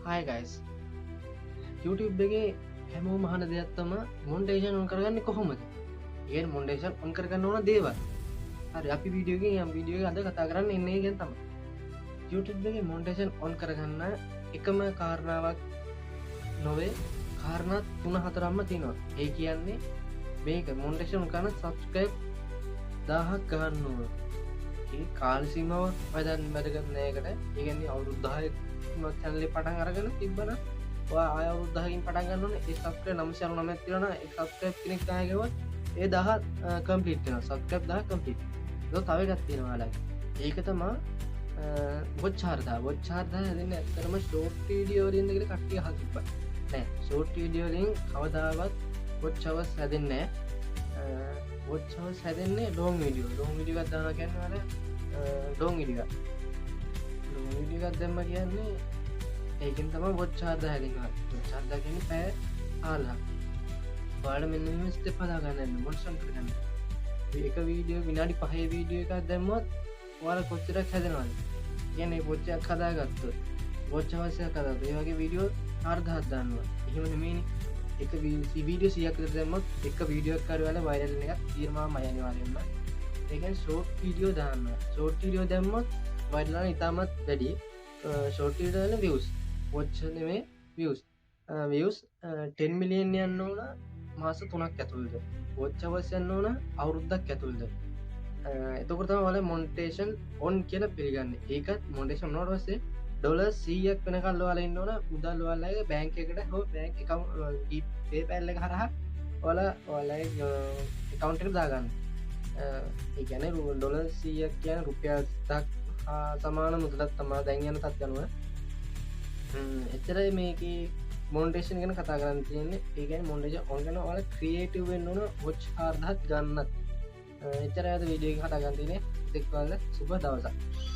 Hi guys. YouTube එකේ හැමෝම අහන දෙයක් තමයි මොනිටයිසේෂන් ඔන් කරගන්නේ කොහොමද? ඒ කියන්නේ මොනිටයිසේෂන් ඔන් කරගන්න ඕන දේවල්. හරි, අපි වීඩියෝ එකෙන් යම් වීඩියෝ එක අද කතා කරන්න ඉන්නේ ඒ ගැන තමයි. YouTube එකේ මොනිටයිසේෂන් ඔන් කරගන්න එකම කාරණාවක් නොවේ, කාරණා තුන හතරක්ම තියෙනවා. ඒ කියන්නේ මේක මොනිටයිසේෂන් ඔන් කරන සබ්ස්ක්‍රයිබ් 1000ක් ගන්න ඕන. ඒ කාල සීමාව වැදගත් වැදගත් නෑ ඒකට. ඒ කියන්නේ අවුරුදු 10ක් චැනල් එක පටන් අරගෙන තිබ්බනම් ඔයා ආය අවුරුදු 10කින් පටන් ගන්න ඕනේ. ඒ සබ්ස්ක්‍රයිබ් 999ක් තියෙනවා නම් ඒ සබ්ස්ක්‍රයිබ් කෙනෙක් ආය ගැහුවොත් ඒ 1000 කම්ප්ලීට් වෙනවා. Subscribe 1000 complete. ඒක තව එකක් තියෙනවා ඔයාලගේ. ඒක තමා වොච් 4000. වොච් 4000 හැදෙන්නේ ඇත්තටම ෂෝට් වීඩියෝ වලින්ද කියලා කට්ටිය අහලා තිබ්බා. නෑ, ෂෝට් වීඩියෝ වලින් කවදාවත් වොච් අවර්ස් හැදෙන්නේ නෑ. වොච් අවර්ස් හැදෙන්නේ ලොං වීඩියෝ. ලොං වීඩියෝ එකක් දානවා කියන්නේ ඔයාලා ලොං වීඩියෝ එකක්. ලොං වීඩියෝ එකක් දැම්ම කියන්නේ ඒකෙන් තමයි වොච් 4000 හැදෙන්නේ. වොච් 4000 කියන්නේ පැය 4000. ඔයාලා මෙන්න මේ ස්ටෙප් හදා ගන්න යන්න මොනිටයිසේෂන් කරගන්න. එක වීඩියෝ විනාඩි 5 වීඩියෝ එකක් දැම්මොත් ඔයාලා කොච්චරක් හැදෙනවද? කියන්නේ වොච් එකක් හදාගත්තොත් වොච් අවර්ස් එකක් හදාගත්තොත් ඒ වගේ වීඩියෝ 4000ක් දානවා. එහෙම නෙමෙයිනේ. එක වීඩියෝ 100ක් විතර දැම්මොත් එක වීඩියෝ එකක් හරි ඔයාලා වෛරල් වෙන එකක් తీරමාමයි අනිවාර්යෙන්ම. ඒ කියන්නේ ෂෝට් වීඩියෝ දානවා. ෂෝට් වීඩියෝ දැම්මොත් වෛරල් වෙන ඉතාමත් වැඩි. ෂෝට් වීඩියෝ වල views watch නෙමෙයි views. Views 10 million යන්න ඕන මාස 3ක් ඇතුළත. වොච් අවර්ස් යන්න ඕන අවුරුද්දක් ඇතුළත. එතකොට තමයි ඔයාලා මොනිටයිසේෂන් ඔන් කියලා පිළිගන්නේ. ඒකත් මොනිටයිසේෂන් ඔන් වුණාට පස්සේ ඩොලර් 100ක් වෙනකල් ඔයාලා ඉන්න ඕන මුදල් ඔයාලගේ බැංක් එකට හෝ බැංක් ඇකවුන්ට් PayPal එක හරහා ඔයාලා ඔයාලගේ ඇකවුන්ට් එකට දාගන්න. ඒ කියන්නේ ඩොලර් 100ක් කියන්නේ රුපියල් 7ක් හා සමාන මුදලක් තමයි දැන් යන තත්ත්වය අනුව. එච්චරයි මේකේ මොනිටයිසේෂන් ගැන කතා කරන්න තියෙන්නේ. ඒ කියන්නේ මොනිටයිසේෂන් ඔන් කරන ඔයාලා ක්‍රියේටිව් වෙන්න ඕන වොච් 4000ක් ගන්නත්. එච්චරයි අද වීඩියෝ එක කතා කරන්න තියෙන්නේ. එතෙක් ඔයාලා සුබ දවසක්.